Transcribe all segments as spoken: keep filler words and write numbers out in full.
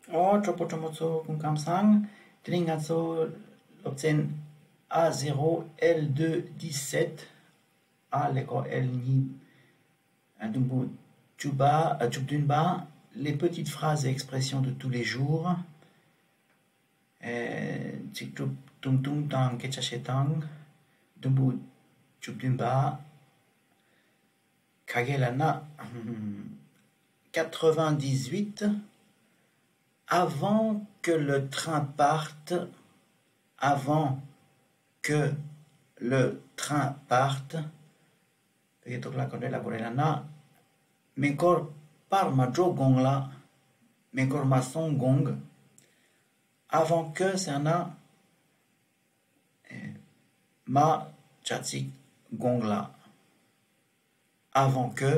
ཨོ། གྲོགས་པོ་གྲོགས་མོ་ཚོ་སྐུ་ཁམས་བཟང་། དེ་རིང་ང་ཚོ་སློབ་ཚན་A zéro L deux dix-sept, A ཀླད་ཀོར་L གཉིས། ཨ། དུམ་བུ་བཅུ་པ། ཨ། བཅུ་བདུན་པ། Les petites phrases et expressions de tous les jours. ཨེ། ཚིག་གྲུབ་ཐུང་ཐུང་དང་སྐད་ཆ་བཤད་སྟངས། དུམ་བུ་བཅུ་བདུན་པ། ག་གེ་ལབ་ན། quatre-vingt-dix-huit. Avant que le train parte, avant que le train parte. བོད་སྐད་ཐོག་ལ་ག་འདྲ་ལབ་དགོས་རེད་ལབ་ན། མེ་འཁོར་པར་མ་འགྲོ་གོང་ལ། མེ་འཁོར་མ་སོང་གོང་། Avant que ཟེར་ན། ཨེ། མ་བྱ་ཚིག་གོང་ལ། Avant que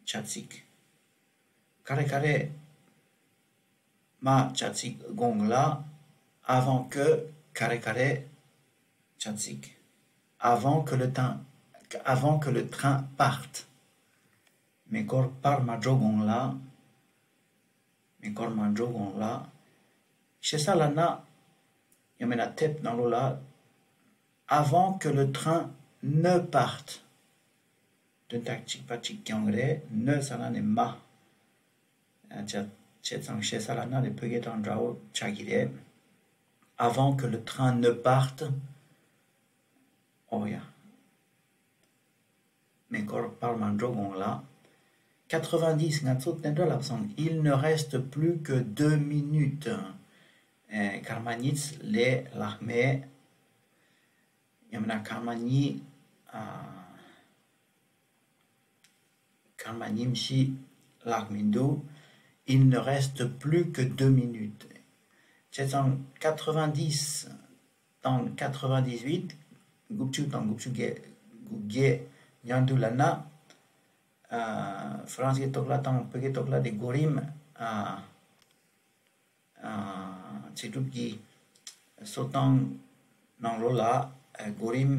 བྱ་ཚིག་ག་རེ་ག་རེ། མ་བྱ་ཚིག་གོང་ལ། Avant que ག་རེ་ག་རེ་བྱ་ཚིག Avant que le temps, avant que le train parte. མེ་འཁོར་པར་མ་འགྲོ་གོང་ལ། མེ་འཁོར་མ་འགྲོ་གོང་ལ། ཞེ་ས་ལབ་ན། ཡང་མིན་ན་དེབ་ནང་ལོགས་ལ། Avant que le train ne parte. དོན་དག་གཅིག་པ་གཅིག་རྐྱང་རེད། ne ཟེར་ན་ནི་མ། ཨ། བྱས་བྱས་ཙང་ཞེ་ས་ལབ་ན་ནི་བོད་སྐད་དང་འདྲ་བོ་ཆགས་ཀྱི་རེད། Avant que le train ne parte. ཨོ་ཡ། མེ་འཁོར་པར་མ་འགྲོ་གོང་ལ། quatre-vingt-dix ང་ཚོ་དེ་འདྲ་ལབ་སོང་། Il ne reste plus que deux minutes. ཨེ། སྐར་མ་གཉིས་ལས་ལྷག་མེད། ཡང་མིན་ན་སྐར་མ་གཉིས། ཨ། སྐར་མ་ཉིན་བཞི་ལྷག་མི་འདུག Il ne reste plus que deux minutes. བྱས་ཙང་quatre-vingt-dix དང་quatre-vingt-dix-huit། དགུ་བཅུ་དང་དགུ་བཅུ་བརྒྱད། དགུ་བརྒྱད་མཉམ་དུ་ལབ་ན། ཨ། ཧྥ་རན་སིའི་ཐོག་ལ་དང་བོད་སྐད་ཐོག་ལ་དེ་གོ་རིམ། ཨ། ཨ། ཚིག་གྲུབ་ཀྱི་བཟོ་སྟངས་ནང་ལོགས་ལ། ཨ། གོ་རིམ།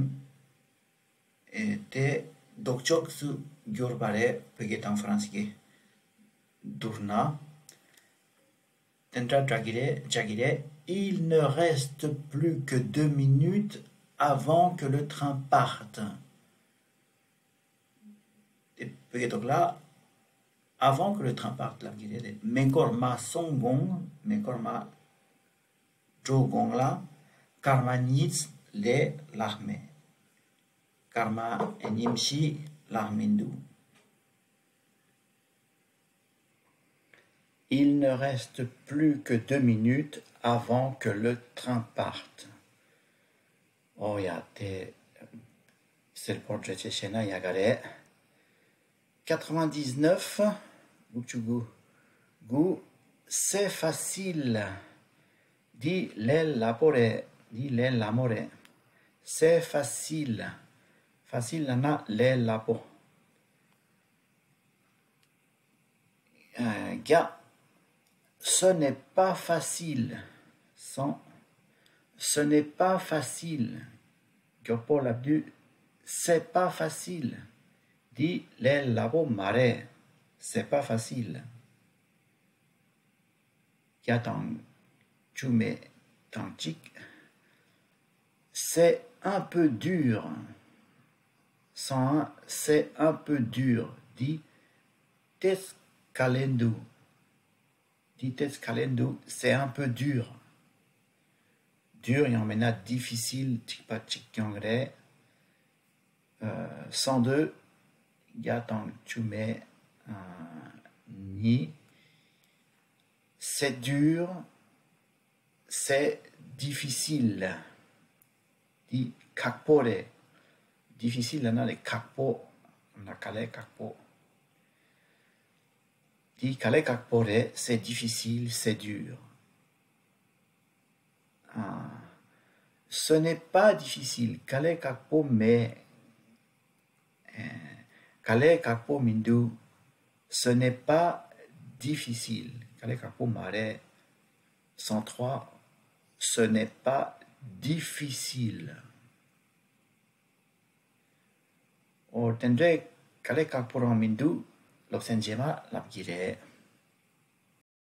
ཨེ། དེ་ལྡོག་ཕྱོགས་སུ་གྱུར་པ་རེད། བོད་སྐད་དང་ཧྥ་རན་སི་སྐད་བསྡུར་ན། དེ་འདྲ་སྒྲ་གི་རེད། བྱ་གི་རེད། Il ne reste plus que deux minutes avant que le train parte. དེ་བོད་སྐད་ཐོག་ལ། Avant que le train parte ལབ་ཀྱི་རེད། མེ་འཁོར་མ་སོང་གོང་། མེ་འཁོར་མ་འགྲོ་གོང་ལ་སྐར་མ་གཉིས་ལས་ལྷག་མེད། སྐར་མ་ཉིན་བཞི་ལྷག་མི་འདུག Il ne reste plus que deux minutes avant que le train parte. ཨོ་ཡ། དེ་གསལ་པོ་འགྲེལ་བཤད་བྱས་ན་ཡག་ག་རེད། quatre-vingt-dix-neuf དགུ་བཅུ་དགུ། དགུ། C'est facile. འདི་ལས་སླ་པོ་རེད། འདི་ལས་སླ་མོ་རེད། C'est facile. Facile ལབ་ན་ལས་སླ་པོ། ཨ། བརྒྱ། Ce n'est pas facile. Sans. Ce n'est pas facile. མགྱོགས་པོ་ལབ་དུས། C'est pas facile. འདི་ལས་སླ་པོ་མ་རེད། C'est pas facile. བརྒྱ་དང་བཅུ་མེད་དང་གཅིག C'est un peu dur. Sans. C'est un peu dur. འདི་ཏོག་ཙམ་དཀའ་ལས་འདུག་འདི་ཏོག་ཙམ་དཀའ་ལས་འདུག C'est un peu dur. Dur ཡང་མིན་ན་difficile གཅིག་པ་གཅིག་རྐྱང་རེད། ཨ། cent deux བརྒྱ་དང་བཅུ་མེད་གཉིས། C'est dur. C'est difficile. འདི་ཁག་པོ་རེད། Difficile ལབ་ན་ལས་ཁག་པོ། ན་དཀའ་ལས་ཁག་པོ། འདི་དཀའ་ལས་ཁག་པོ་རེད། C'est difficile, c'est dur. ཨ། Ce n'est pas difficile. དཀའ་ལས་ཁག་པོ་མེད། ཨ། དཀའ་ལས་ཁག་པོ་མི་འདུག Ce n'est pas difficile. དཀའ་ལས་ཁག་པོ་མ་རེད། cent trois. Ce n'est pas difficile. ཨོ། དེ་འདྲའི་དཀའ་ལས་ཁག་པོ་རང་མི་འདུག་སློབ་ཚན་རྗེས་མ་ལབ་ཀྱི་རེད།